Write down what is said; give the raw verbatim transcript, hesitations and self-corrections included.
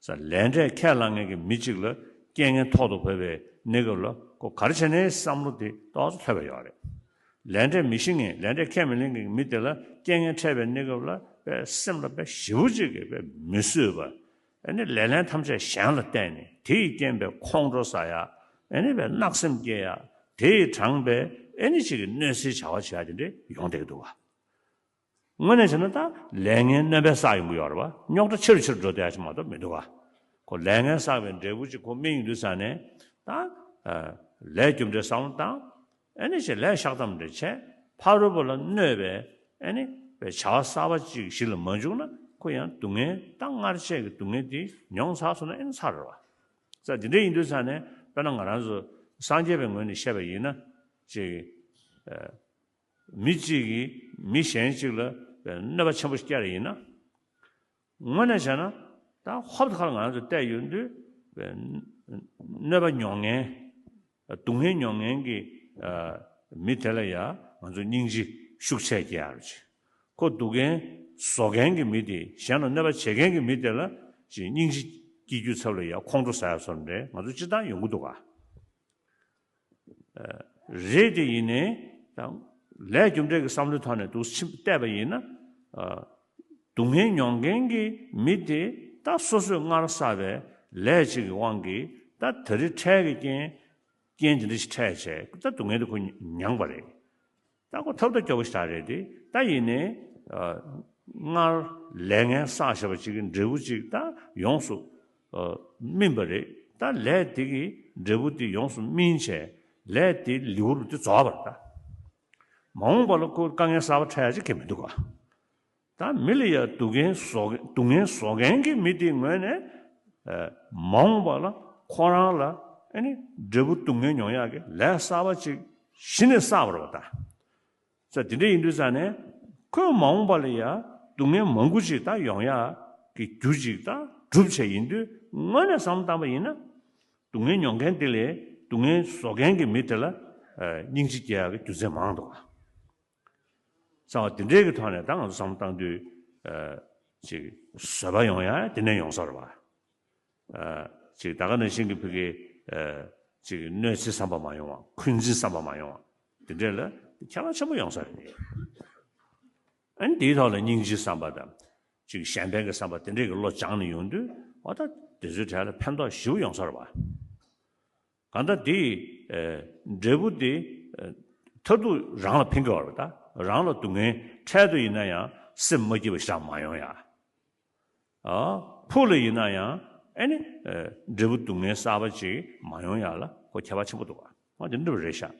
ས་ལས་འབྲས་ཁས་བླངས་མཁན་གྱི་མི་གཅིག་ལ་རྐྱེན་ངན་ཐོག་ཏུ་བབས་པའི་གནས་སྐབས་ལ་ཁོ་ག་རེ་བྱས་ནའི་བསམ་བློ་དེ་ཏོག་ཙམ་ལྷོད་པ་ཡོད་རེད། ལས་འབྲས་མི་ཤེས་མཁན་ལས་འབྲས་ཁས་མི་ལེན་མཁན་གྱི་མི་དེ་ལ་རྐྱེན་ངན་འཕྲད་པའི་གནས་སྐབས་ལ་དཔེ་སེམས་ལ་དཔེ་ཞེ་པོ་ཅིག་གི་དཔེ་མི་བཟོད་པ། ཨ་ནི་ལེ་ལན་ཐམས་ཅད་གཞན་ལ་བརྟེན་ནས་དེ་ཡི་རྐྱེན་པས་ཁོང་ཁྲོ་ཟ་ཡ། ཨ་ནི་དཔེ་བརྣག་སེམས་སྐྱེ་ཡ། དེ་ཡི་དྲངས་པས་ཨ་ནི་ཅིག་གི་གནོད་འཚེའི་བྱ་བ་བྱེད་ཡ་དེ་འདྲ་ཡོང་བསྡད་ཀྱི་འདུག་ག། དངོས་གནས་བྱས་ན་ད་ལས་ངན་གནོད་པས་བསགས་ཡོང་གི་ཡོད་རེད་བ། རྙོག་དྲ་ཆེ་རུ་ཆེ་རུ་འགྲོ་བསྡད་ཡ་ཅིག་མ་གཏོགས་མི་འདུག་ག། ཁོ་ལས་ངན་བསགས་པའི་འབྲས་བུ་ཅིག་ཁོ་སྨིན་ཡོང་དུས་ཙང་ནས་ད་ལས་རྒྱུ་འབྲས་བསམ་བློ་བཏང་། ཨ་ནི་ཞེས་ལས་བཤགས་ཐམས་ཅད་བྱས། ཕ་རོལ་པོ་ལ་གནོད་པའི་ཨ་ནི་བའི་བྱ་བ་གསར་པ་ཅིག་གཞི་ལ་མ་འཇུག་ན་ཁོ་ཡང་སྡུག་བསྔལ་ད་སྔར་བྱས་ཀྱི་སྡུག་བསྔལ་དེ་མྱོང་ཚར་སོང་ན་ཨ་ནི་ཚར་རེད་བ། ས་དེ་འདྲ་ཡིན་དུས་ཙང་ནས་དཔེར་ན་ང་རང་ཚོ་སངས་རྒྱས་པའི་ངོས་ནས་བཤད་པ་ཡིན་ན་ཅིག་ཨ་མི་གཅིག་གིས་མི་གཞན་གཅིག་ལ་བའི་གནོད་པ་ཆེན་པོ་ཞིག་བསྐྱལ་བ་ཡིན་ན། དངོས་གནས་བྱས་ན་ད་ཧོབ་ཏེ་ཁ་ལ་ང་ཚོ་བལྟས་ཡོང་དུས་གནོད་པ་མྱོང་མཁན། སྡུག་བསྔལ་མྱོང་མཁན་གྱི་མི་དེ་ལ་ཡང་ང་ཚོ་སྙིང་རྗེ་ཤུགས་ཆེ་སྐྱེ་ཡག་རེད། ཁོ་སྡུག་བསྔལ་བཟོ་མཁན་གྱི་མི་དེ་གཞན་ལ་གནོད་པ་བྱེད་མཁན་གྱི་མི་དེ་ལ་ཅིག་སྙིང་རྗེ་སྐྱེ་རྒྱུའི་ཚབ་ལ་ཡང་ཁོང་ཁྲོ་ཟ་ཡག་བཟོ་འདྲ་ང་ཚོ་སྤྱིར་བཏང་ཡོང་གི་འདུག་ག། རེད་དེ་ཡིན་ནའི་ད་ལས་རྒྱུ་འབྲས་ཀྱི་བསམ་བློའི་ཐོག་ནས་འདུག་ཕྱིན་བལྟས་པ་ཡིན་ན། སྡུག་བསྔལ་མྱོང་མཁན་གྱི་མི་དེ་ད་སོ་སོས་སྔར་བསགས་པའི་ལས་ཅིག་གི་དབང་གིས་ད་ད་རེས་འཕྲལ་གྱི་རྐྱེན་རྐྱེན་དེ་འདྲ་ཞིག་འཕྲད་བྱས་ད་སྡུག་བསྔལ་དེ་ཁོ་མྱངས་པ་རེད། ད་ཁོ་ཐབས་ད་སྐྱོ་པོ་ཞིག་རེད་དེ། ད་ཡིན་ནའི་སྔར་ལས་ངན་བསགས་བཞག་པ་ཅིག་གི་འབྲས་བུ་ཅིག་ད་ཡོངས་སུ་སྨིན་པ་རེད། ད་ལས་དེ་གི་འབྲས་བུ་དེ་ཡོངས་སུ་སྨིན་བྱས་ལས་དེ་ལེའུ་རུ་དེ་རྫོགས་པ་རེད་ད། མ་འོངས་པ་ལ་ཁོ་དཀའ་ངལ་གསར་པ་འཕྲད་ཡ་ཅིག་གི་མི་འདུག་ག། ད་མི་ལ་ཡ་སྡུག་བསྔལ་བཟོ་སྡུག་བསྔལ་བཟོ་མཁན་གྱི་མི་དེའི་ངོས་ནས་མ་འོངས་པ་ལ་ཁོ་རང་ལ་ཨ་ནི་འབྲས་བུ་སྡུག་བསྔལ་མྱོང་ཡག་གི་ལས་གསར་པ་ཅིག་གཞི་ནས་བསགས་པ་རེད་བ་ད། ས་དེ་འདྲ་ཡིན་དུས་ཙང་ནས་ཁོས་མ་འོངས་པ་ལ་ཡ་སྡུག་བསྔལ་མང་པོ་ཅིག་ད་ཡོང་ཡག་གི་རྒྱུ་ཅིག་ད་སྒྲུབ་བྱས་ཡིན་དུས་དངོས་གནས་བསམ་བློ་བཏང་པ་ཡིན་ན་སྡུག་བསྔལ་མྱོང་མཁན་དེ་ལས་སྡུག་བསྔལ་བཟོ་མཁན་གྱི་མི་དེ་ལ་སྙིང་རྗེ་སྐྱེ་ཡག་གི་རྒྱུ་མཚན་མང་འདུག་བ། ས་བ་དེ་འདྲའི་གི་ཐོག་ནས་ད་ང་ཚོ་བསམ་བློ་བཏང་དུས་ཅིག་བཟོད་པ་ཡོང་ཡག་དེ་ནས་ཡོང་ས་རེད་བ། ཅིག་ད་ག་ནང་བཞིན་གྱི་ཕ་གི་ཅིག་གནོད་འཚེ་བསམ་པ་མ་ཡོང་བ། འཁོན་འཛིན་བསམ་པ་མ་ཡོང་བ། དེ་འདྲས་ལ་ཁྱད་པར་ཆེན་པོ་ཡོང་ས་རེད། ཨ་ནི་དེའི་ཐོག་ལ་སྙིང་རྗེའི་བསམ་པ་དང་། ཅིག་གཞན་ཕན་གྱི་བསམ་པ་དེ་འདྲས་ཀྱི་བློ་སྦྱངས་ནས་ཡོང་དུས་འོ་ད་དེ་ཚོའི་གྲས་ལ་ཕན་ཐོགས་ཞེ་པོ་ཡོང་ས་རེད་བ། གང་ལྟར་དེ་འབྲས་བུ་དེ་མཐར་ཐུག་རང་ལ་ཕན་གྱི་བ་རེད་ད། རང་ལ་སྡུག་བསྔལ་འཕྲལ་དུ་ཡིན་ན་ཡང་སེམས་མ་སྐྱིད་པ་ཞེ་དྲག་མ་ཡོང་ཡ། ཕུགས་ལ་ཡིན་ན་ཡང་ཨེ་ནི་འབྲས་བུ་སྡུག་བསྔལ་གསར་པ་ཅིག་མ་ཡོང་ཡག་ལ་ཁོ་ཁྱད་པར་ཆེན་པོ་འདུག་བ། འོ་དེ་འདྲ་བ་རེད་ཤག།